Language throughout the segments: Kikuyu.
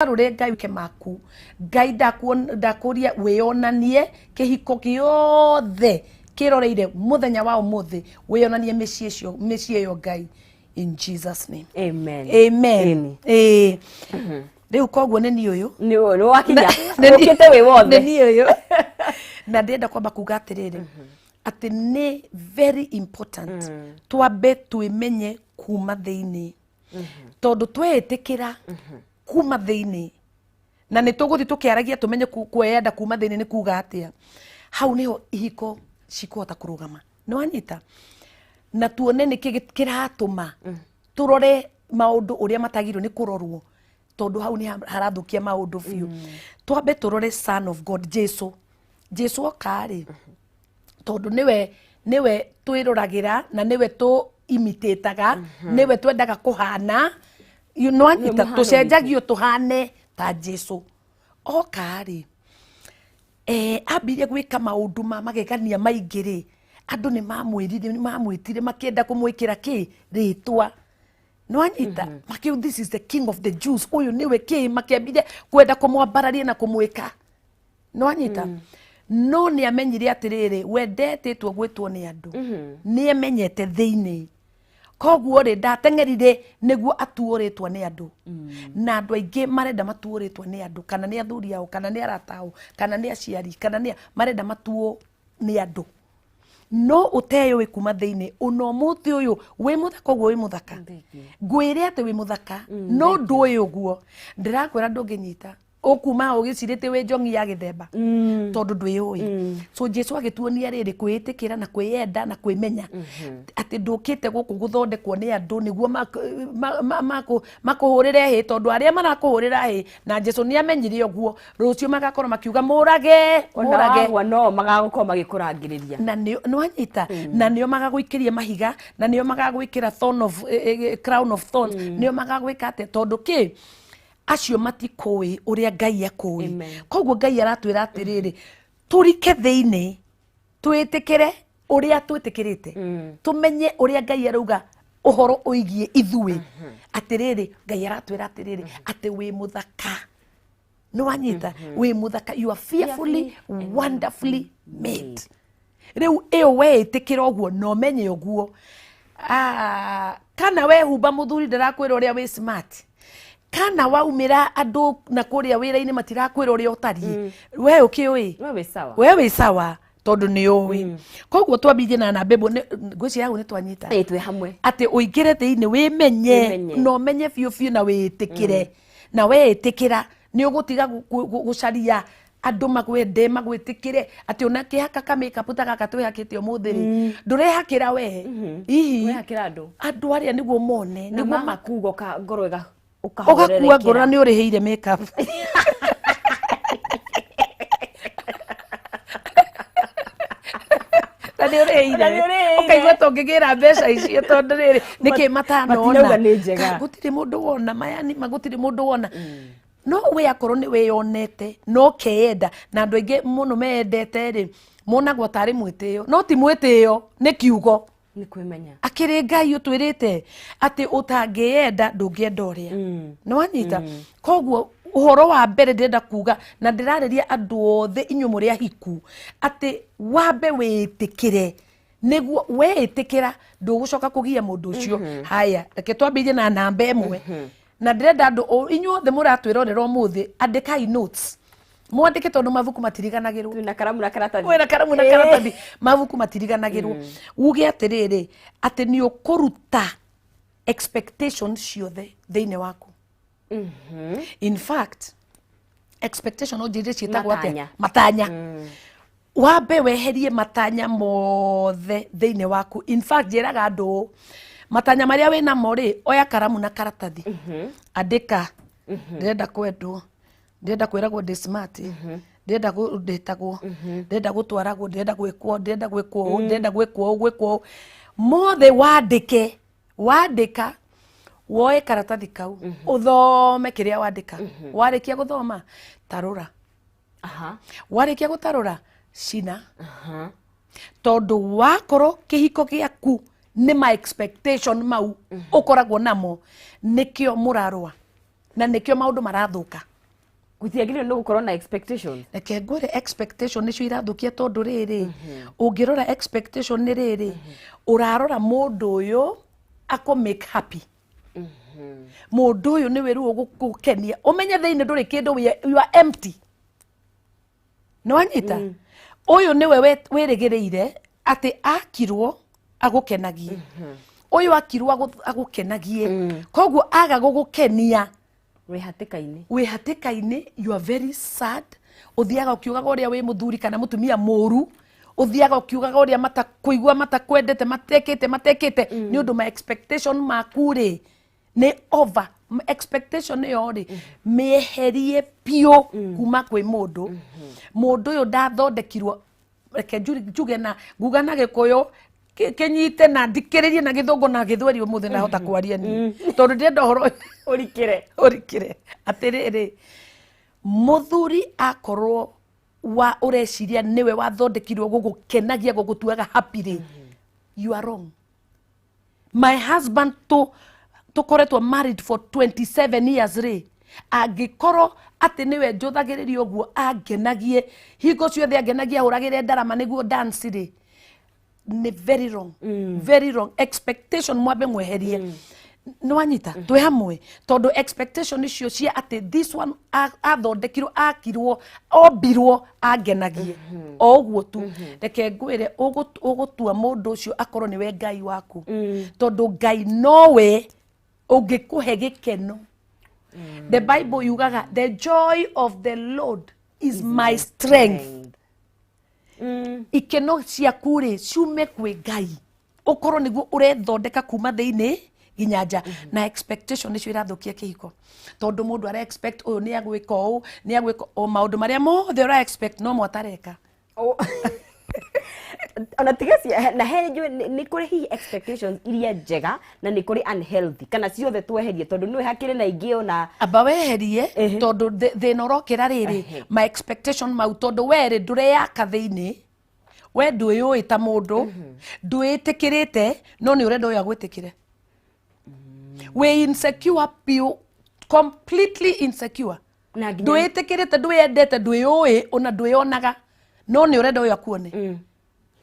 Ũgarũre Ngai wĩke maku. Ngai ndakũria wĩyonanie kĩhiko gĩothe kĩroreire mũthenya wa ũmũthĩ, wĩyonanie mĩciĩ icio, mĩciĩ ĩyo Ngai, in Jesus name. Amen. Amen. Amen. Ĩĩ. Rĩu koguo nĩ niĩ ũyũ. Nĩ wakinya. Nĩ niĩ- Ũkĩte wĩ wothe. Nĩ niĩ ũyũ. Na ndĩrenda kwamba kuga atĩrĩrĩ, atĩ nĩ very important twambe twĩmenye kuma thĩinĩ, tondũ tweĩtĩkĩra kuma thĩinĩ, na nĩ tũgũthiĩ tũkĩaragia tũmenye kweyenda kuma thĩinĩ nĩ kuga atĩa, hau nĩho ihiko cikũhota kũrũgama. Nĩ wanyita? Na tuone nĩkĩ kĩratũma tũrore maũndũ ũrĩa matagĩrĩirwo nĩ kũrorwo, tondũ hau nĩ harathũkia maũndũ biũ. Twambe tũrore Son of God, Jesu. Jesu oka rĩ, tondũ nĩwe twĩroragĩra na nĩwe tũ imitĩtaga, nĩwe twendaga kũhana. You know, anyita, mũhano. Tũcenjagio tũhane ta Jesu. Oka rĩ, ambirie gwĩka maũndũ ma magegania maingĩ rĩ, andũ nĩ mamwĩrire, nĩ mamwĩtire makĩenda kũmwĩkĩra kĩ rĩtwa. Nĩwanyita? Makiu, "This is the King of the Jews." Ũyũ nĩwe kĩ, makĩambire kwenda kũmwambararia na kũmwĩka. Nĩwanyita? No nĩ amenyire atĩrĩrĩ, we ndetĩtwo gwĩtwo nĩ andũ, nĩ emenyete thĩinĩ. Koguo rĩ, ndateng'erire nĩguo atuo rĩtwa nĩ andũ. Na andũ aingĩ marenda matuo rĩtwa nĩ andũ, kana nĩ athuri ao, kana nĩ arata ao, kana nĩ aciari, kana nĩ marenda matuo nĩ andũ, no ũteyũĩ kuma thĩinĩ. Ona ũmũthĩ ũyũ wĩ mũthaka ũguo, wĩ mũthaka, ngwĩre atĩ wĩ mũthaka, no ndũĩ ũguo ndĩrakwĩra, ndũngĩnyita ũkuma ũgĩcirĩte wĩ njongi ya gĩthemba, tondũ ndwĩũĩ. So Jesu agĩtuonia rĩrĩ, kwĩĩtĩkĩra na kwĩyenda na kwĩmenya atĩ ndũkĩte gũkũ gũthondekwo nĩ andũ nĩguo makũhũrĩre hĩ, tondũ arĩa marakũhũrĩra hĩ, na Jesu nĩ amenyire ũguo, rũciũ magakorwo makiuga mũrage. Ona mũrage. Wagwa no magagũkorwo magĩkũrangĩrĩria. Na nĩo nĩwanyita, na nĩo magagũikĩria mahiga, na nĩo magagwĩkĩra thorn of crown of thorns, nĩo magagwĩka atĩa, tondũ kĩ acio matikũĩ ũrĩa Ngai akũĩ. Amen. Koguo Ngai aratwĩra atĩrĩrĩ, tũrike thĩinĩ, twĩtĩkĩre ũrĩa twĩtĩkĩrĩte, tũmenye ũrĩa Ngai arauga ũhoro ũigiĩ ithuĩ. Atĩrĩrĩ, Ngai aratwĩra atĩrĩrĩ, atĩ wĩ mũthaka. Nĩwanyita? Wĩ mũthaka, you are fearfully, wonderfully made. Rĩu ĩyo weĩtĩkĩra ũguo na ũmenye ũguo. Ah, kana wehumba, mũthuri ndarakwĩra ũrĩa wĩ smart, kana waumĩra andũ na kũrĩa wĩra-inĩ matirakwĩra ũrĩa ũtariĩ, we ũkĩũĩ. We wĩ sawa. We wĩ sawa tondũ nĩ ũĩ. Koguo twambithie na namba ĩmwe. Ngwĩciria hau nĩ twanyita. Ĩ, twĩ hamwe. Atĩ ũingĩre thĩinĩ, wĩmenye. Wĩmenye. Na ũmenye biũ biũ na wĩĩtĩkĩre. Na weĩtĩkĩra, nĩ ũgũtiga gũcaria andũ magwende, magwĩtĩkĩre, atĩ ona kĩhaka ka makeup ta gaka twĩhakĩte ũmũthĩ rĩ, ndũrehakĩra we hihi. Wehakĩra andũ. Andũ arĩa nĩguo mone na nĩguo magakuga ngoro ũgakua ngoro na ũkahorerekera. Nĩ ũrĩhĩire makeup. Na nĩ ũrĩhĩire. Na nĩ ũrĩhĩire. Ũkaigua tũngĩgĩra mbeca icio, tondũ rĩrĩ nĩkĩ matanona? Matinauga nĩ njega. Gũtirĩ mũndũ wona mayani ma, gũtirĩ mũndũ wona. No we akorwo nĩ wĩyonete no keyenda, na andũ aingĩ mũno meyendete rĩ, monagwo tarĩ mwĩtĩo, no ti mwĩtĩo, nĩ kiugo. Nĩ kwĩmenya. Akĩrĩ Ngai ũtwĩrĩte atĩ ũtangĩyenda ndũngĩenda ũrĩa. Nĩ wanyita? Koguo ũhoro wa mbere ndĩrenda kuga, na ndĩrarĩria andũ othe inyuĩ mũrĩ ahiku, atĩ wambe wĩtĩkĩre, nĩguo weĩtĩkĩra ndũgũcoka kũgia mũndũ ũcio. Haya, reke twambĩrĩrie na namba 1. Na ndĩrenda andũ inyuothe mũratwĩrorera ũmũthĩ, andĩkai notes, mwandĩke, tondũ mabuku matiriganagĩrwo. Twĩna karamu na karatathi. Wĩna karamu na karatathi, mabuku matiriganagĩrwo. Uge atĩrĩrĩ, atĩ nĩ ũkũruta expectation ciothe thĩinĩ waku. In fact, expectation ũnjĩrire ciĩtagwo atĩa? Matanya. Matanya. Wambe weherie matanya mothe thĩinĩ waku. In fact, njĩraga andũ ũũ, matanya marĩa wĩ namo rĩ, oya karamu na karatathi, andĩka: ndĩrenda kwendwo, ndĩrenda kwĩragwo ndĩ smart, ndĩrenda ndĩtagwo, ndĩrenda gũtwaragwo, ndĩrenda gwĩkwo, ndĩrenda gwĩkwo ũũ, ndĩrenda gwĩkwo ũũ, gwĩkwo ũũ, mothe wandĩke. Wandĩka, woe karatathi kau, ũthome kĩrĩa wandĩka. Warĩkia gũthoma, tarũra. Warĩkia gũtarũra, cina. Tondũ wakorwo kĩhiko gĩaku nĩ ma expectation mau ũkoragwo namo, nĩkĩo mũrarũa na nĩkĩo maũndũ marathũka. Gũtiagĩrĩirwo nĩ gũkorwo na expectations. Reke ngwĩre, expectation nĩcio irathũkia, tondũ rĩrĩ, ũngĩrora expectation nĩ rĩrĩ, ũrarora mũndũ ũyũ akũ make happy, mũndũ ũyũ nĩwe rĩu ũgũkenia, ũmenye thĩinĩ ndũrĩ kĩndũ, you are empty. Nĩwanyita? Ũyũ nĩwe wĩrĩgĩrĩire atĩ akirwo agũkenagie, ũyũ akirwo agũkenagie, koguo aga gũgũkenia, wĩ hatĩka-inĩ. Wĩ hatĩka-inĩ, you are very sad. Ũthiaga ũkiugaga ũrĩa wĩ mũthuri kana mũtumia mũru, ũthiaga ũkiugaga ũrĩa matakũigua, matakwendete, matekĩte matekĩte, nĩ ũndũ ma expectation maku rĩ nĩ over. Expectation ĩyo rĩ, mĩeherie biũ kuma kwĩ mũndũ. Mũndũ ũyũ ndathondekirwo, reke njuge na nguga na Gĩkũyũ kĩnyite na ndikĩrĩrie na Gĩthũngũ na Gĩthweri. Ũmũthĩ ndahota kwaria niĩ tondũ ndĩrenda ũhoro ũyũ ũrikĩre. Ũrikĩre. Atĩrĩrĩ, mũthuri akorwo wa ũreciria nĩwe wathondekirwo gũgũkenagia, gũgũtuaga happy rĩ, you are wrong. My husband, tũ tũkoretwo married for 27 years rĩ, angĩkorwo atĩ nĩwe njũthagĩrĩria ũguo angenagie hingo ciothe, angenagie, ahũragĩre ndarama nĩguo dance rĩ, nĩ very wrong, very wrong expectation. Mwambe mweherie. Nĩwanyita? Twĩ hamwe? Tondũ expectation icio cia atĩ this one athondekirwo, akirwo, ombirwo angenagie o ũguo tu, reke ngwĩre, ũgũtua mũndũ ũcio akorwo nĩwe Ngai waku, tondũ Ngai nowe ũngĩkũhe gĩkeno. The Bible yugaga, "The joy of the Lord is my strength." Ikeno ciaku rĩ, ciume kwĩ Ngai, ũkorwo nĩguo ũrethondeka kuma thĩinĩ nginya nja. Na expectation nĩcio irathũkia kĩhiko, tondũ mũndũ ara expect ũyũ nĩ agwĩka ũũ, nĩ agwĩka o maũndũ marĩa mothe ũra expect no mwatareka. Ona tiga na he njũĩ nĩ kũrĩ hihi expectations iria njega na nĩ kũrĩ unhealthy, kana ciothe tweherie, tondũ nĩ hakĩrĩ na ingĩ ona Amba weherie, tondũ thĩna ũrokĩra rĩrĩ, ma expectation mau, tondũ we rĩ, ndũreyaka thĩinĩ, we ndwĩyũĩ ta mũndũ, ndwĩtĩkĩrĩte, no nĩ ũrenda ũyũ agwĩtĩkĩre. Wĩ insecure biũ, completely insecure. Na nginya Ndwĩtĩkĩrĩte, ndwĩyendete, ndwĩyũĩ, ona ndwĩyonaga, no nĩ ũrenda ũyũ akuone.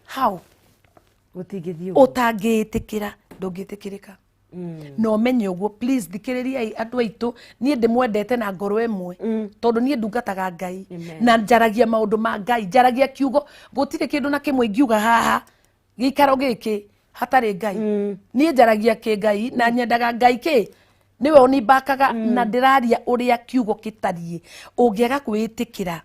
How? Gũtingĩthiĩ ũguo. Ũtangĩĩtĩkĩra, ndũngĩtĩkĩrĩka. Na ũmenye ũguo. Please, thikĩrĩriai andũ aitũ, niĩ ndĩmwendete na ngoro ĩmwe, tondũ niĩ ndungataga Ngai. Amen. Na njaragia maũndũ ma Ngai, njaragia kiugo. Gũtirĩ kĩndũ na kĩmwe ingiuga haha gĩikaro gĩkĩ hatarĩ Ngai. Niĩ njaragia kĩ Ngai na nyendaga Ngai kĩ nĩwe ũnimbakaga, na ndĩraria ũrĩa kiugo gĩtariĩ. Ũngĩaga kwĩĩtĩkĩra,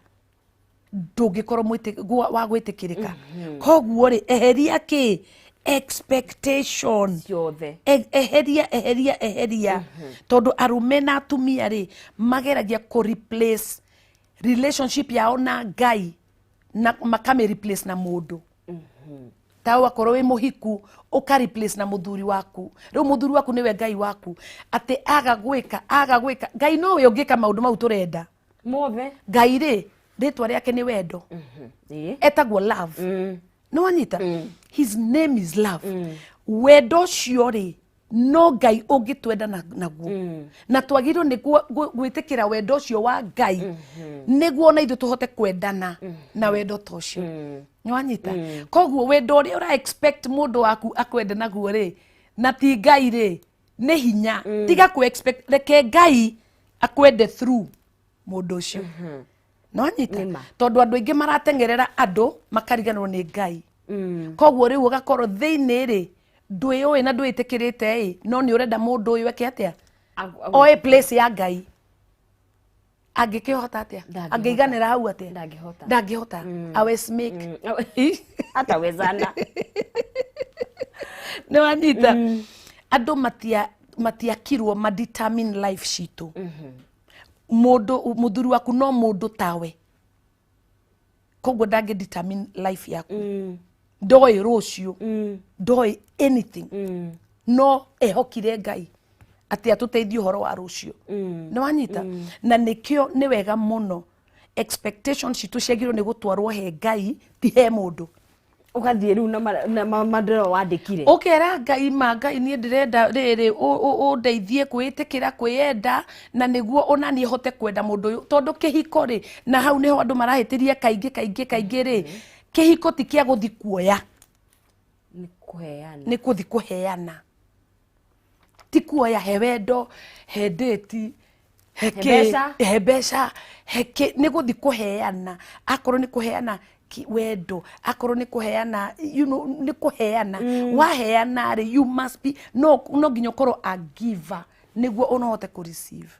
ndũngĩkorwo wa gwĩtĩkĩrĩka. Koguo rĩ, eheria kĩ expectation ciothe. Eheria, eheria, eheria, tondũ arume na atumia rĩ, mageragia kũ replace relationship yao na Ngai na makamĩ replace na mũndũ. Ta wakorwo wĩ mũhiku, ũka replace na mũthuri waku. Rĩu mũthuri waku nĩwe Ngai waku, atĩ aga gwĩka, aga gwĩka, Ngai nowe ũngĩka maũndũ mau tũrenda mothe. Ngai rĩ, rĩtwa rĩake nĩ wendo. Etagwo love. Nĩ wanyita? His name is love. Wendo ũcio rĩ, no Ngai ũngĩtwenda naguo, na twagĩrĩirwo nĩ gwĩtĩkĩra wendo ũcio wa Ngai, nĩguo ona ithuĩ tũhote kwendana na wendo ta ũcio. Nĩ wanyita? Koguo wendo ũrĩa ũra expect mũndũ waku akwende naguo rĩ, na ti Ngai rĩ, nĩ hinya. Tiga kũ expect, reke Ngai akwende through mũndũ ũcio. Nĩ wanyita? Nĩma. Tondũ andũ aingĩ marateng'erera andũ, makariganĩrwo nĩ Ngai. Koguo rĩu ũgakorwo thĩinĩ rĩ, ndwĩyũĩ na ndwĩtĩkĩrĩte ĩ, no nĩ ũrenda mũndũ ũyũ eke atĩa? Oe place ya Ngai. Angĩkĩhota atĩa? Ndangĩhota. Angĩiganĩra hau atĩa? Ndangĩhota. Ndangĩhota. Awes make Atawezana. Nĩ wanyita? Andũ matiakirwo ma determine life citũ. Mũndũ, mũthuri waku no mũndũ tawe, koguo ndangĩ determine life yaku. Ndoĩ rũciũ, ndoĩ anything, no ehokire Ngai atĩ atũteithie ũhoro wa rũciũ. Nĩ wanyita? Na nĩkĩo nĩ wega mũno expectation citũ ciagĩrĩirwo nĩ gũtwarwo he Ngai, ti he mũndũ. Ũgathiĩ rĩu na mandĩro wandĩkire. Ũkera Ngai, ma Ngai, niĩ ndĩrenda rĩrĩ ũndeithie kwĩĩtĩkĩra, kwĩyenda, na nĩguo ona niĩ hote kwenda mũndũ ũyũ, tondũ kĩhiko rĩ, na hau nĩho andũ marahĩtĩria kaingĩ kaingĩ kaingĩ rĩ, kĩhiko ti kĩa gũthi kuoya. Nĩ kũheana. Nĩ gũthi kũheana, ti kuoya. He wendo, he ndĩti, he He kĩ, mbeca. He mbeca, he kĩ, nĩ gũthi kũheana. Akorwo nĩ kũheana wendo, akorwo nĩ kũheana, nĩ kũheana. Waheana rĩ, you must be, no nginya ũkorwo a giver nĩguo ũnohote kũ receive.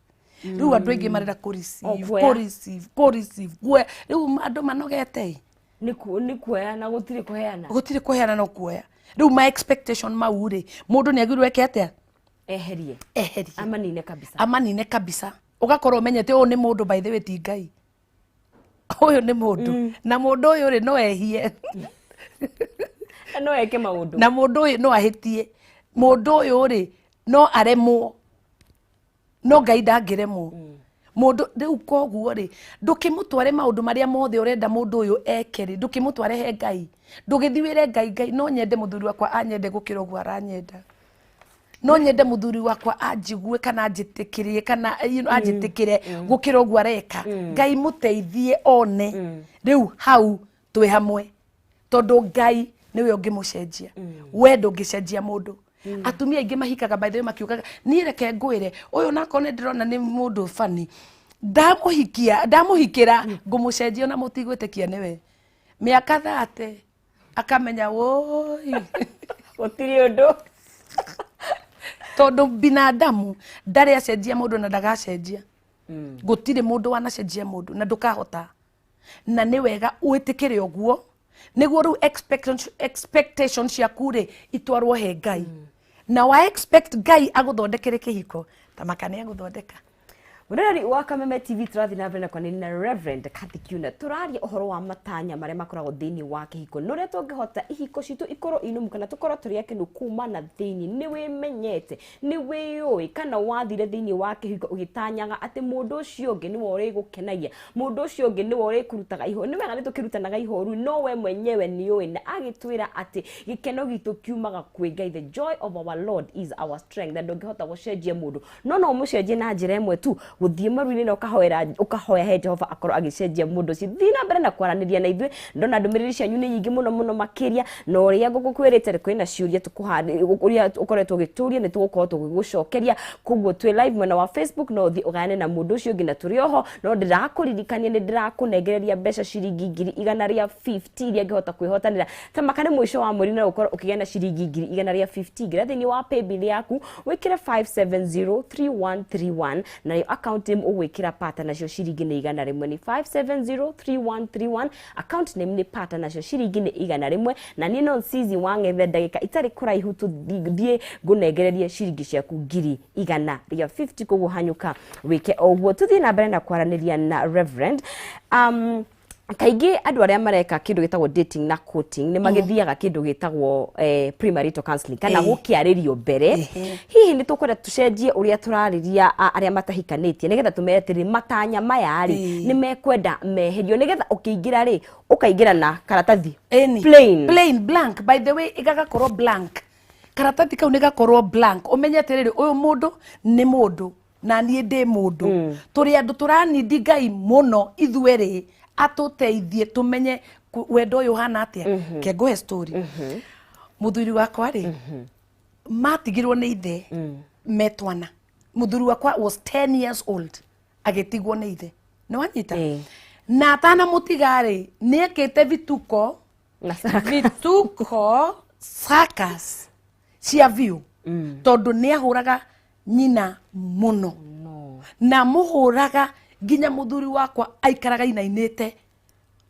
Rĩu andũ aingĩ marenda kũ receive. O kuoya. Kũ receive, kũ receive, kuoya. Rĩu andũ manogete ĩ. Nĩ kuoya na gũtirĩ kũheana. Gũtirĩ kũheana, no kuoya. Rĩu ma expectation mau rĩ, mũndũ nĩ agĩrĩirwo eke atĩa? Eherie. Eherie. Amanine kabisa. Amanine kabisa. Ũgakorwo ũmenyete ũyũ nĩ mũndũ, by the way, ti Ngai. Ũyũ nĩ mũndũ, na mũndũ ũyũ rĩ, no ehie. Na no eke maũndũ. Na mũndũ ũyũ no ahĩtie, mũndũ ũyũ rĩ, no aremwo, no Ngai ndangĩremwo. Mũndũ rĩu koguo rĩ, ndũkĩmũtware maũndũ marĩa mothe ũrenda mũndũ ũyũ eke rĩ, ndũkĩmũtware he Ngai. Ndũgĩthiĩ wĩre Ngai, "Ngai, no nyende mũthuri wakwa anyende gũkĩra ũguo aranyenda. No nyende mũthuri wakwa anjigue kana anjĩtĩkĩrie kana anjĩtĩkĩre gũkĩra ũguo areka. Ngai, mũteithie one." Rĩu hau twĩ hamwe, tondũ Ngai nĩwe ũngĩmũcenjia. We ndũngĩcenjia mũndũ. Atumia aingĩ mahikaga, by the way, makiugaga, "Niĩ reke ngwĩre, ũyũ nakorwo nĩ ndĩrona nĩ mũndũ bani, ndamũhikia, ndamũhikĩra, ngũmũcenjia ona mũtigwĩtĩkia nĩwe." Mĩaka 30 akamenya woi. Gũtirĩ ũndũ. Tondũ binadamu ndarĩ acenjia mũndũ na ndagacenjia. Gũtirĩ mũndũ wanacenjia mũndũ na ndũkahota, na nĩ wega wĩtĩkĩre ũguo, nĩguo rĩu expectation ciaku rĩ, itwarwo he Ngai. Na wa expect Ngai agũthondekere kĩhiko, ta maka nĩ agũthondeka. Mũroreri wa Kameme TV, tũrathiĩ na mbere na kwaranĩria na Reverend Kathy Kiuna. Tũraria ũhoro wa matanya marĩa makoragwo thĩinĩ wa kĩhiko na ũrĩa tũngĩhota ihiko citũ ikorwo inũmu kana tũkorwo tũrĩ akenu kuma na thĩinĩ. Nĩ wĩmenyete, nĩ wĩyũĩ kana wathire thĩinĩ wa kĩhiko ũgĩtanyaga atĩ mũndũ ũcio ũngĩ nĩwe ũrĩgũkenagia, mũndũ ũcio ũngĩ nĩwe ũrĩkũrutaga ihoru? Nĩ wega nĩ tũkĩrutanaga ihoru, no we mwenyewe nĩ ũĩ. Na agĩtwĩra atĩ gĩkeno gitũ kiumaga kwĩ Ngai, the joy of our Lord is our strength. Na ndũngĩhota gũcenjia mũndũ, no ũmũcenjie na njĩra ĩmwe tu, gũthiĩ maru-inĩ na ũkahoera, ũkahoya he Jehova akorwo agĩcenjia mũndũ ũcio. Thiĩ na mbere na kwaranĩria na ithuĩ. Ndona ndũmĩrĩri cianyu nĩ nyingĩ mũno mũno makĩria, na ũrĩa ngũkwĩrĩte, kwĩna ciũria ũrĩa ũkoretwo ũgĩtũria, nĩ tũgũkorwo tũgĩgũcokeria. Koguo twĩ live mwena wa Facebook, no ũthiĩ ũgayane na mũndũ ũcio ũngĩ, na tũrĩ oho no ndĩrakũririkania nĩ ndĩrakũnengereria mbeca ciringi 150,000 iria ngĩhota kwĩhotanĩra. Ta maka nĩ mũico wa mweri na ũkorwo ũkĩgĩa na ciringi 150,000. Ingĩra thĩinĩ wa paybill yaku, wĩkĩre 5703131, nayo account name ũgwĩkĩra Pata, nacio ciringi nĩ 100. Nĩ 5703131, account name nĩ Pata, nacio ciringi nĩ 100. Na niĩ no Nsizi Wang'ethe, ndagĩka itarĩ kũraihu tũthiĩ ngũnengererie ciringi ciaku 150,000. Koguo hanyũka wĩke o ũguo. Tũthiĩ na mbere na kwaranĩria na Reverend. Kaingĩ andũ arĩa mareka kĩndũ gĩtagwo dating na courting nĩ magĩthiaga kĩndũ gĩtagwo premarital counseling kana gũkĩarĩrio mbere. Hihi nĩ tũkwenda tũcenjie ũrĩa tũrarĩria arĩa matahikanĩtie, nĩgetha tũmere atĩrĩ, matanya maya rĩ, nĩ mekwenda meherio, nĩgetha ũkĩingĩra rĩ, ũkaingĩra na karatathi Ĩni. plain? Plain, blank. By the way, gagakorwo blank, karatathi kau nĩ gakorwo blank, ũmenye atĩrĩrĩ, ũyũ mũndũ nĩ mũndũ na niĩ ndĩ mũndũ. Tũrĩ andũ tũranindi Ngai mũno ithuerĩ atũteithie tũmenye wendo ũyũ ũhana atĩa. Ke ngũhe story. Mũthuri wakwa rĩ, matigirwo nĩ ithe metwana. Mũthuri wakwa was 10 years old agĩtigwo nĩ ithe, nĩ wanyita? Na atanamũtiga rĩ, nĩ ekĩte vituko na saraka. Vituko, circus cia biũ, tondũ nĩ ahũraga nyina mũno. No. Na mũhũraga nginya mũthuri wakwa aikaraga inainĩte.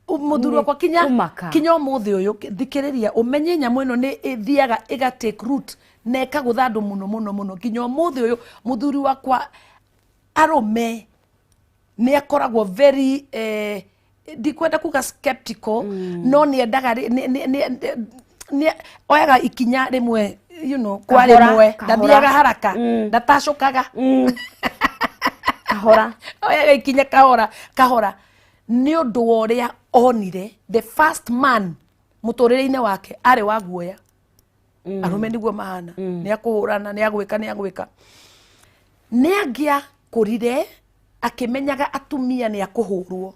Mũthuri wakwa kinya Kũmaka. Kinya ũmũthĩ ũyũ, thikĩrĩria ũmenye, nyamũ ĩno nĩ ĩthiaga ĩga take root na ĩkagũtha andũ mũno mũno mũno. Nginya ũmũthĩ ũyũ mũthuri wakwa arũme nĩ akoragwo very, ndikwenda kuga skeptical, no nĩ endaga nĩ oyaga ikinya rĩmwe kwa Kahora, rĩmwe. kahora. Ndathiaga haraka, ndatacũkaga. Kahora. Oyaga ikinya kahora kahora, nĩ ũndũ wa ũrĩa onire the first man. Mũtũrĩre-inĩ wake arĩ wa guoya. Arũme nĩguo mahana, nĩ akũhũrana, nĩ agwĩka, nĩ agwĩka. Nĩ angĩakũrire akĩmenyaga atumia nĩ akũhũrwo.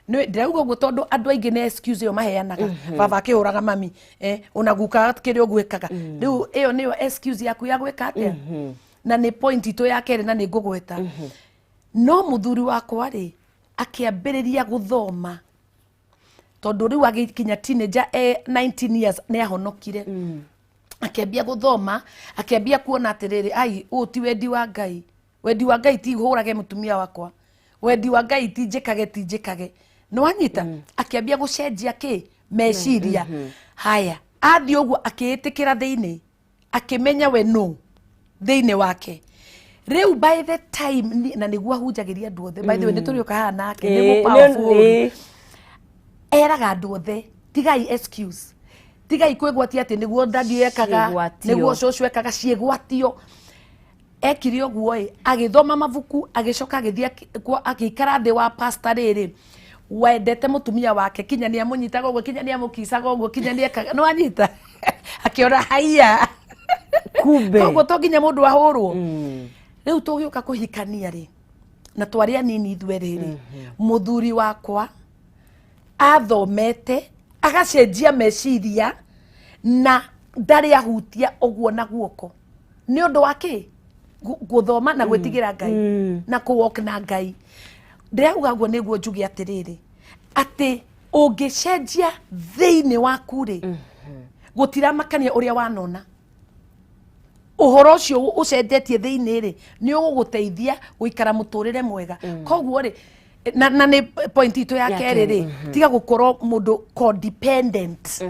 Ndĩrauga ũguo tondũ andũ aingĩ nĩ excuse ĩyo maheanaga. Baba akĩhũraga mami, ona guka kĩrĩa ũguo ĩkaga. Rĩu ĩyo nĩyo excuse yaku ya gwĩka atĩa? Na nĩ point itũ ya kerĩ na nĩ ngũgweta. No mũthuri wakwa rĩ, akĩambĩrĩria gũthoma. Tondũ rĩu agĩkinya teenager 19 years nĩ ahonokire. Akĩambia gũthoma, akĩambia kuona atĩrĩrĩ, ai, ũũ ti wendi wa Ngai. Wendi wa Ngai ti hũrage mũtumia wakwa. Wendi wa Ngai ti njĩkage, ti njĩkage. Nĩ wanyita? Akĩambia gũcenjia kĩ? Meciria. Haya, athiĩ ũguo akĩĩtĩkĩra thĩinĩ, akĩmenya we no thĩinĩ wake. Rĩu by the time, na nĩguo ahunjagĩria andũ othe, by the way, nĩ tũrĩũka haha nake, nĩ mũpowerful. Eraga andũ othe, tigai excuse. Tigai kwĩgwatia atĩ nĩguo daddy ekaga, nĩguo cũcũ ekaga, ciĩgwatio. Ekire ũguo ĩ, agĩthoma mabuku, agĩcoka agĩthiĩ agĩikara thĩ wa pastor rĩrĩ, wendete mũtumia wake, kinya nĩ amũnyitaga ũguo, kinya nĩ amũkicaga ũguo, kinya nĩ ekaga, nĩ wanyita? Akĩona haiya. Kumbe. Koguo to nginya mũndũ ahũrwo. Rĩu tũgĩũka kũhikania rĩ, na twarĩ anini ithuĩ rĩrĩ, mũthuri wakwa athomete, agacenjia meciria na ndarĩ ahutia ũguo na guoko. Nĩ ũndũ wa kĩ? Gũthoma na gwĩtigĩra Ngai na kũ-walk na Ngai. Ndĩrauga ũguo nĩguo njuge atĩrĩrĩ, atĩ ũngĩcenjia thĩinĩ waku rĩ, gũtiramakania ũrĩa wanona. Ũhoro ũcio ũcenjetie thĩinĩ rĩ, nĩ ũgũgũteithia gũikara mũtũrĩre mwega. Koguo rĩ, na nĩ point itũ ya kerĩ rĩ, tiga gũkorwo mũndũ codependent.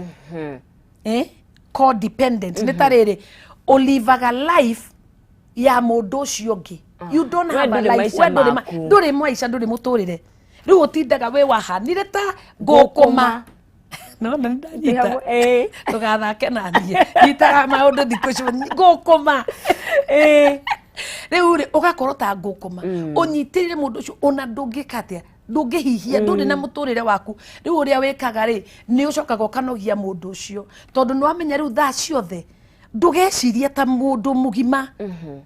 Codependent. Nĩ ta rĩrĩ, ũlivaga life ya mũndũ ũcio ũngĩ. You don't have a life. We ndũrĩ maica, ndũrĩ mũtũrĩre. Rĩu ũtindaga wĩ wahanire ta ngũkũma. No, na ndanyita. Tũgathake na niĩ. Nyitaga maũndũ thikũ icio ngũkũma. Rĩu rĩ, ũgakorwo ta ngũkũma. Ũnyitĩrĩre mũndũ ũcio ona ndũngĩka atĩa, ndũngĩhihia, ndũrĩ na mũtũrĩre waku. Rĩu ũrĩa wĩkaga rĩ, nĩ ũcokaga ũkanogia mũndũ ũcio. Tondũ nĩ wamenya rĩu thaa ciothe ndũgeciria ta mũndũ mũgima.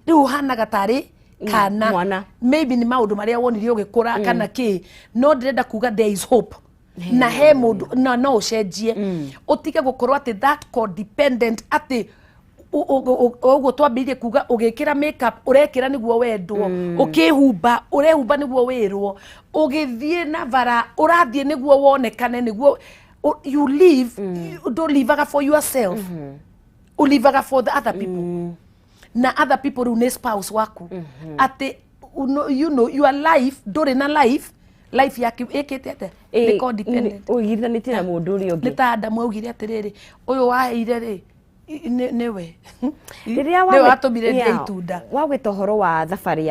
Rĩu ũhanaga tarĩ kana mwana. Maybe nĩ maũndũ marĩa wonire ũgĩkũra kana kĩ. No ndĩrenda kuga there is hope. Na he mũndũ na no ũcenjie. Ũtige gũkorwo atĩ that codependent, atĩ ũguo twambĩrĩirie kuga ũgĩkĩra makeup ũrekĩra nĩguo wendwo, ũkĩhumba ũrehumba nĩguo wĩrwo, ũgĩthiĩ na bara ũrathiĩ nĩguo wonekane, nĩguo you live. You don't live for yourself, ulivaga for the other people. Na other people rĩu nĩ spouse waku. Atĩ you know your life, ndũrĩ na life, life yaku ĩkĩte atĩa? Nĩ codependent. Ũgirithanĩtie na mũndũ ũrĩa ũngĩ. Nĩ ta Adamu augire atĩrĩrĩ, ũyũ waheire rĩ, nĩwe Rĩrĩa nĩwe watũmire ndĩe itunda. Wagwĩta ũhoro wa thabarĩ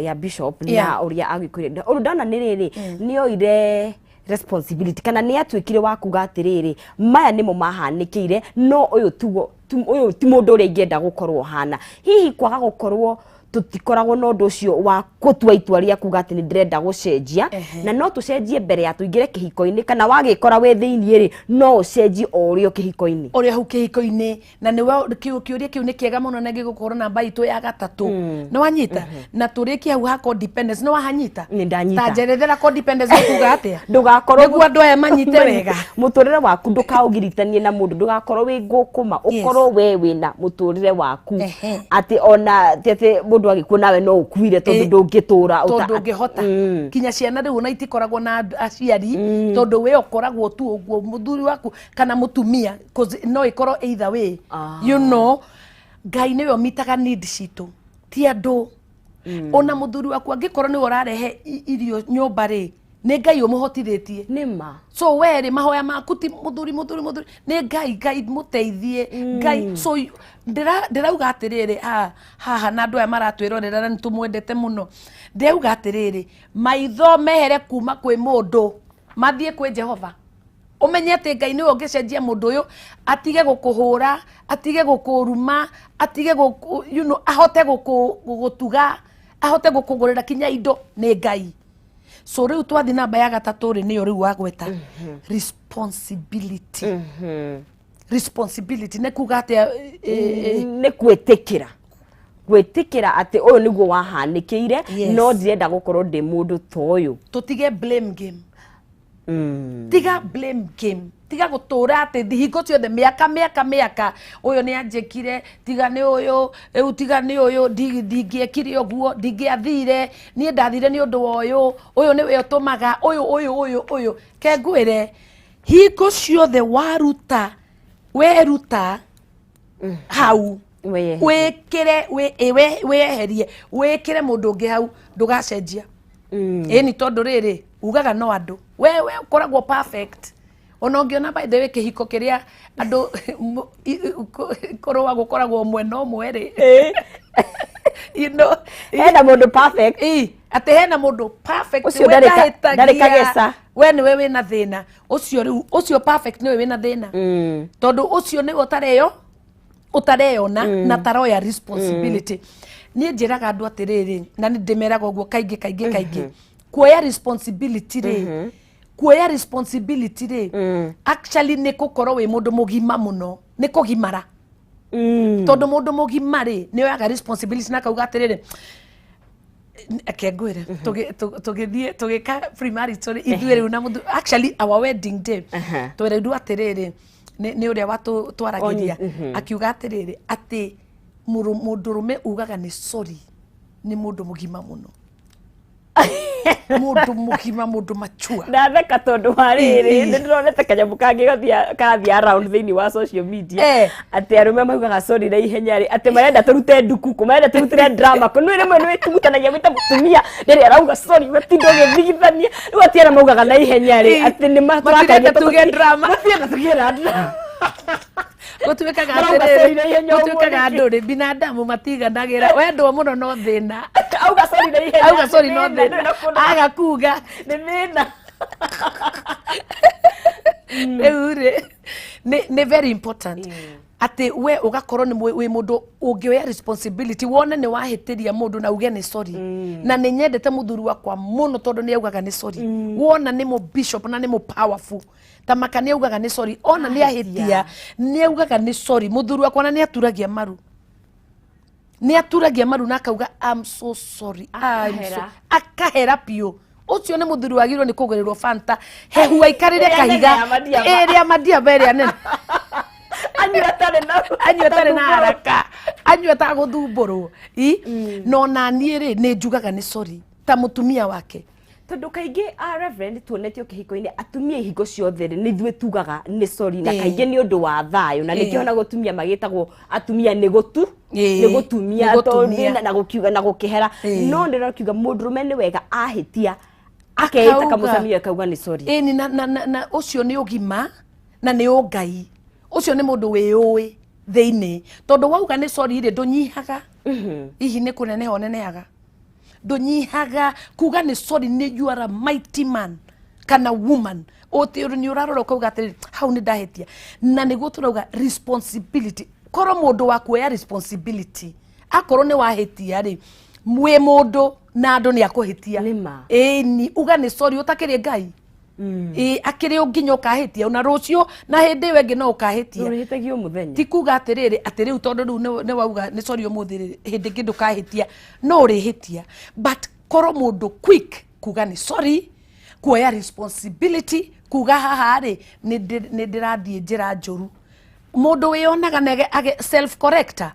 ya bishop na ũrĩa agĩkwĩre ũndũ ndona nĩ rĩrĩ, nĩ oire responsibility kana nĩ atuĩkire wa kuga atĩrĩrĩ, maya nĩmo mahanĩkĩire, no ũyũ tiguo, ũyũ ti mũndũ ũrĩa ingĩenda gũkorwo hana. Hihi kwaga gũkorwo tũtikoragwo na ũndũ ũcio wa gũtua itua rĩa kuga atĩ nĩ ndĩrenda gũcenjia, na no tũcenjie mbere ya tũingĩre kĩhiko-inĩ, kana wagĩkora wĩ thĩiniĩ rĩ, no ũcenjie o ũrĩa kĩhiko-inĩ? Ũrĩa hau kĩhiko-inĩ. Na nĩwe kĩũria kĩu nĩ kĩega mũno, na gĩgũkorwo namba itũ ya gatatũ. Nĩ wanyita? Na tũrĩkie hau ha codependence. Nĩ wahanyita? Nĩ ndanyita. Ta njerethera codependence nĩ kuga atĩa, Ndũgakorwo nĩguo andũ aya manyite wega. Mũtũrĩre waku ndũkaũgiritanie na mũndũ, ndũgakorwo wĩ ngũkũma, ũkorwo we wĩna mũtũrĩre waku, atĩ ona ti atĩ mũndũ agĩkua nawe no ũkuire, tondũ ndũngĩtũra tondũ ndũngĩhota. Kinya ciana rĩu ona itikoragwo na aciari, tondũ we ũkoragwo tu ũguo, mũthuri waku kana mũtumia, 'cause no ĩkorwo either way. Ngai nĩwe ũmitaga need citũ, ti andũ. Ona mũthuri waku angĩkorwo nĩwe ũrarehe irio nyũmba rĩ, nĩ Ngai ũmũhotithĩtie. Nĩ ma. So we rĩ, mahoya maku ti mũthuri, mũthuri, mũthuri, nĩ Ngai. Ngai mũteithie, Ngai. So ndĩrauga atĩrĩrĩ, haha na andũ aya maratwĩrorera na nĩtũmwendete mũno, ndĩrauga atĩrĩrĩ, maitho mehere kuma kwĩ mũndũ mathiĩ kwĩ Jehova. Ũmenye atĩ Ngai nĩwe ũngĩcenjia mũndũ ũyũ, atige gũkũhũra, atige gũkũruma, atige gũkũ, ahote gũgũtuga, ahote gũkũgũrĩra kinya indo, nĩ Ngai. So rĩu twathi namba ya gatatũ rĩ, nĩyo rĩu wagweta responsibility. Responsibility nĩ kuga atĩa? Nĩ gwĩtĩkĩra atĩ ũyũ nĩguo wahanĩkĩire. Yes. No ndirenda gũkorwo ndĩ mũndũ ta ũyũ. Tũtige blame game. Tiga blame game, tiga gũtũra atĩ hingo ciothe, mĩaka mĩaka mĩaka, ũyũ nĩ anjĩkire, tiga nĩ ũyũ rĩu, tiga nĩ ũyũ, ndingĩekire ũguo, ndingĩathire, niĩ ndathire nĩ ũndũ wa ũyũ, ũyũ nĩwe ũtũmaga ũyũ ũyũ ũyũ ũyũ. Ke ngwĩre, hingo ciothe waruta, weruta hau, Wĩyeherie. Wĩkĩre wĩyeherie, wĩkĩre mũndũ ũngĩ hau, ndũgacenjia. Ĩni tondũ rĩrĩ ugaga no andũ we ũkoragwo perfect. Ona ũngĩona, by the way, kĩhiko kĩrĩa andũ kũrũa gũkoragwo mwena ũmwe rĩ, Hena mũndũ perfect. Ĩ, atĩ hena mũndũ perfect. Ũcio we ndahĩtagia. Ndarĩ kageca. We nĩwe wĩna thĩna ũcio. Rĩu ũcio perfect nĩwe wĩna thĩna, tondũ ũcio nĩwe ũtareyo, ũtareyona na taroya responsibility. Niĩ njĩraga andũ atĩrĩrĩ, na nĩ ndĩmeraga ũguo kaingĩ kaingĩ kaingĩ, kuoya responsibility rĩ, kuoya responsibility rĩ, actually nĩ gũkorwo wĩ mũndũ mũgima mũno, nĩ kũgimara, tondũ mũndũ mũgima rĩ, nĩ oyaga responsibility na akauga atĩrĩrĩ, eke ngwĩre, tũgĩthiĩ tũgĩka premarital ithuĩ rĩu na mũthu, actually our wedding day, twerirwo atĩrĩrĩ, nĩ ũrĩa watũtwaragĩria, akiuga atĩrĩrĩ, atĩ mũndũrũme ugaga nĩ sorry nĩ mũndũ mũgima mũno, mũndũ mũgima, mũndũ machua. Ndatheka tondũ wa rĩrĩ, nĩ ndĩronete kanyamũ kangĩ karathiĩ around thĩinĩ wa social media, atĩ arũme maugaga sorry na ihenya rĩ, atĩ marenda tũrute ndukuku, marenda tũrutĩre drama kũ nĩ rĩmwe nĩ wĩtugutanagia wĩta mũtumia rĩrĩa arauga sorry, ũgatinda ũgĩthigithania. Rĩu atĩ arĩa maugaga na ihenya rĩ, atĩ nĩ Matirenda tuge drama. Matirenda tuge drama. Gũtuĩkaga Marauga sorry na atĩrĩrĩ, ihenya ũguo gũtuĩkaga nĩkĩ? andũ rĩ, binadamu matiganagĩra, wendwo mũno no thĩna. Auga sorry na ihenya. Auga sorry no nĩ thĩna, thĩna. ndũrĩ na kũndũ. Aga kuga. Nĩ thĩna. Rĩu rĩ, nĩ very important atĩ we ũgakorwo nĩ wĩ mũndũ ũngĩoya responsibility, wone nĩ wahĩtĩria mũndũ na uge nĩ sorry. Na nĩ nyendete mũthuri wakwa mũno tondũ nĩ augaga nĩ sorry. Wona nĩ mũ bishop na nĩ mũ powerful ta maka, nĩ augaga nĩ sorry ona nĩ ahĩtia, nĩ augaga nĩ sorry. Mũthuri wakwa na nĩ aturagia maru, nĩ aturagia maru na akauga, "I'm so sorry, I'm so," Akahera. Akahera biũ. Ũcio nĩ mũthuri wagĩrĩirwo nĩ kũgũrĩrwo Fanta hehu, aikarĩre Ĩrĩa nene kahiga. ya Madiaba. Ĩrĩa Madiaba ĩrĩa nene. Anyua atarĩ na Anyua atarĩ na haraka, anyua atagũthumbũrwo. I no na niĩ rĩ, nĩ njugaga nĩ sorry ta mũtumia wake. Tondũ kaingĩ a reverend, tuonetio kĩhiko-inĩ atumia ihingo ciothe rĩ, nĩ ithuĩ tugaga nĩ sorry, na kaingĩ nĩ ũndũ wa thayũ, na nĩkĩo ona gũtumia magĩtagwo atumia nĩ gũtu nĩ gũtumia. Nĩ gũtumia. Tondũ na gũkiuga na gũkĩhera. No ndĩrakiuga mũndũrũme nĩ wega ahĩtia akeĩta Akauga. Kamũcamio akauga nĩ sorry. Ĩni na ũcio nĩ ũgima na nĩ ũngai. Ũcio nĩ mũndũ wĩyũĩ thĩinĩ, tondũ wauga nĩ sorry rĩ, ndũnyihaga, hihi nĩ kũneneha ũnenehaga, ndũnyihaga. Kuga nĩ sorry nĩ you are a mighty man kana woman. Ũtĩ nĩ ũrarora ũkauga atĩrĩrĩ, hau nĩ ndahĩtia. Na nĩguo tũrauga responsibility, korwo mũndũ wa kuoya responsibility, akorwo nĩ wahĩtia rĩ, wĩ mũndũ na andũ nĩ akũhĩtia. Nĩ ma. Ĩni uga nĩ sorry, ũtakĩrĩ Ngai. Ĩ akĩrĩ o nginya ũkahĩtia na rũciũ na hĩndĩ ĩyo ĩngĩ no ũkahĩtia. Ũrĩhĩtagio mũthenya. Ti kuga atĩrĩrĩ, atĩ rĩu tondũ rĩu nĩ wauga nĩ sorry ũmũthĩ rĩ, hĩndĩ ĩngĩ ndũkahĩtia. No ũrĩhĩtia, but korwo mũndũ quick kuga nĩ sorry, kuoya responsibility, kuga haha rĩ, nĩ ndĩrathiĩ njĩra njũru. Mũndũ wĩyonaga na age self corrector,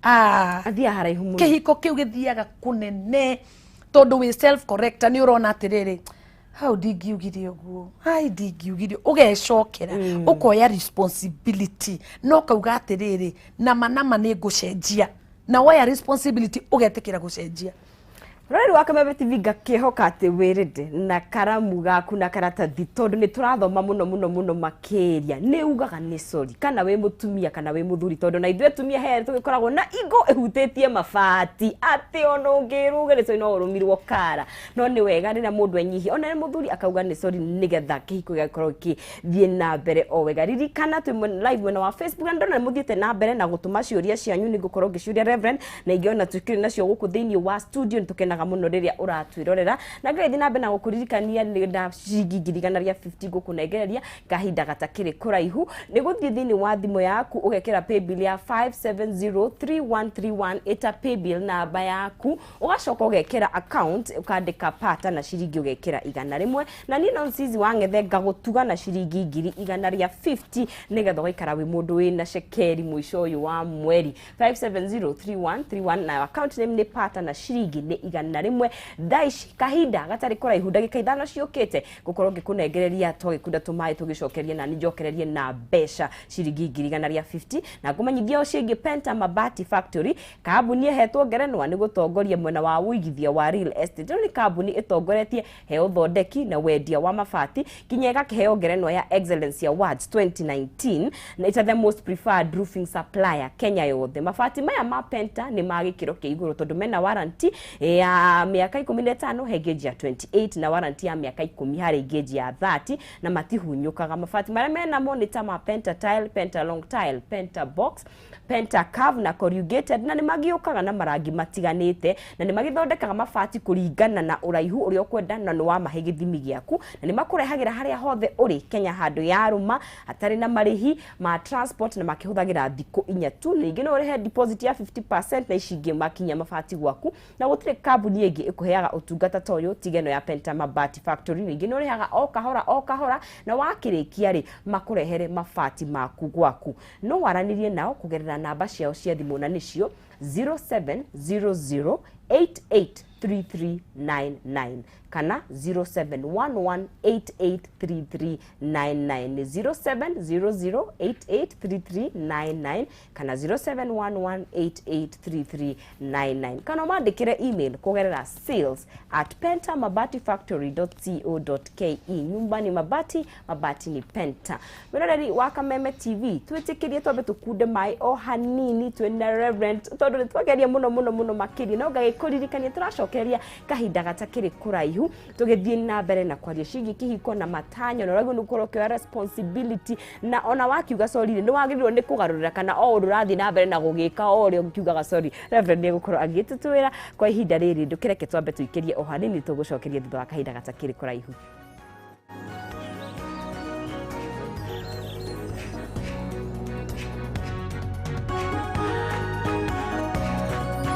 ah, athiaga haraihu mũno. Kĩhiko kĩu gĩthiaga kũnene, tondũ wĩ self corrector, nĩ ũrona atĩrĩrĩ, hau ndingiugire ũguo, hai ndingiugire, ũgecokera, ũkoya responsibility na ũkauga atĩrĩrĩ, nama nama nĩ ngũcenjia. Na woya responsibility, ũgetĩkĩra gũcenjia. Rũrĩrĩ wa Kameme TV, ngakĩhoka atĩ wĩrĩndĩ na karamu gaku na karatathi, tondũ nĩ tũrathoma mũno mũno mũno makĩria. Nĩ ugaga nĩ sorry kana wĩ mũtumia kana wĩ mũthuri, tondũ na ithuĩ atumia he tũgĩkoragwo na igo ĩhutĩtie mabati, atĩ ona ũngĩruga nĩ sorry no ũrũmirwo kara. No nĩ wega rĩrĩa mũndũ enyihia, ona nĩ mũthuri akauga nĩ sorry, nĩgetha kĩhiko gĩgakorwo gĩkĩthiĩ na mbere o wega. Ririkana twĩ live mwena wa Facebook, na ndona nĩ mũthiĩte na mbere na gũtũma ciũria cianyu. Nĩ ngũkorwo ngĩciũria Reverend, na ingĩ ona tũkĩrĩ nacio gũkũ thĩinĩ wa studio. Nĩ tũkenaga. nĩngĩkenaga mũno rĩrĩa ũratwĩrorera na ngagĩthiĩ na mbere na gũkũririkania nĩ na ciringi 150,000 ngũkũnengereria kahinda gatakĩrĩ kũraihu. Nĩ gũthiĩ thĩinĩ wa thimũ yaku ũgekĩra paybill ya 5703131, ĩta paybill namba yaku, ũgacoka ũgekĩra account, ũkandĩka pata na ciringi ũgekĩra 100, na niĩ no Nsizi wa Ng'ethe ngagũtuga na ciringi 150,000 nĩgetha ũgaikara wĩ mũndũ wĩna cekeri mũico ũyũ wa mweri. 5703131 na account name nĩ pata na ciringi nĩ 100. Thaa ici kahinda gatarĩ kũraihu, ndagĩka 5 ciũkĩte, ngũkorwo ngĩkũnengereria twagĩkunda tũmaĩ tũgĩcokerie na njokererie na mbeca ciringi 150,000. Na ngũmenyithia ũcio ĩngĩ, Penta Mabati Factory, kambuni ĩhetwo ngerenwa nĩ gũtongoria mwena wa ũigithia wa real estate. Ĩno nĩ kambuni ĩtongoretie he ũthondeki na wendia wa mabati kinya ĩgakĩheo ngerenwa ya Excellence Awards 2019 na ita the most preferred roofing supplier Kenya yothe. Mabati maya ma Penta nĩ ma gĩkĩro kĩa igũrũ tondũ mena warranty ya mĩaka 15 he gauge ya 28 na warranty ya mĩaka 10 harĩ gauge ya 30, na matihunyũkaga. Mabati marĩa menamo nĩ ta ma Penta Tile, Penta Long Tile, Penta Box, Penta Curve na Corrugated, na nĩ magĩũkaga na marangi matiganĩte, na nĩ magĩthondekaga mabati kũringana na ũraihu ũrĩa ũkwenda na nĩ wamahe gĩthimi gĩaku, na nĩ makũrehagĩra harĩa hothe ũrĩ Kenya handũ yarũma hatarĩ na marĩhi ma transport, na makĩhũthagĩra thikũ 4 tu. Ningĩ no ũrĩhe deposit ya 50% na ici ingĩ makinya mabati gwaku, na gũtirĩ kambuni ĩngĩ ĩkũheaga ũtungata ta ũyũ tiga ĩno ya Penta Mabati Factory. Ningĩ nĩ ũrĩhaga o kahora o kahora, na wakĩrĩkia rĩ, makũrehere mabati maku gwaku. No waranĩrie nao kũgerera namba ciao cia thimũ, na nĩcio 0700 883399 kana 0711883399, 0700883399 kana 0711883399, kana ũmandĩkĩre email kũgerera sales@pentamabatifactory.co.ke. Nyumba ni mabati, mabati ni Penta. Mwĩroreri wa Kameme TV, twĩtĩkĩrie twambe tũkunde maĩ o hanini twĩna Reverend, tondũ nĩ twageria mũno mũno mũno makĩria, no ngagĩkũririkania tũracokereria kahinda gatakĩrĩ kũraihu tũgĩthiĩ na mbere na kwaria ciĩgiĩ kĩhiko na matanya, na ũragĩrĩirwo nĩ gũkorwo ũkĩoya responsibility, na ona wakiuga sorry nĩ wagĩrĩirwo nĩ kũgarũrĩra kana o ũndũ ũrathiĩ na mbere na gũgĩka o ũrĩa ũkiugaga sorry. Reverend nĩ egũkorwo agĩtũtwĩra kwa ihinda rĩrĩ. Ndũkĩreke twambe tũikĩrie o hanini, tũgũcokeria thutha wa kahinda gatakĩrĩ kũraihu.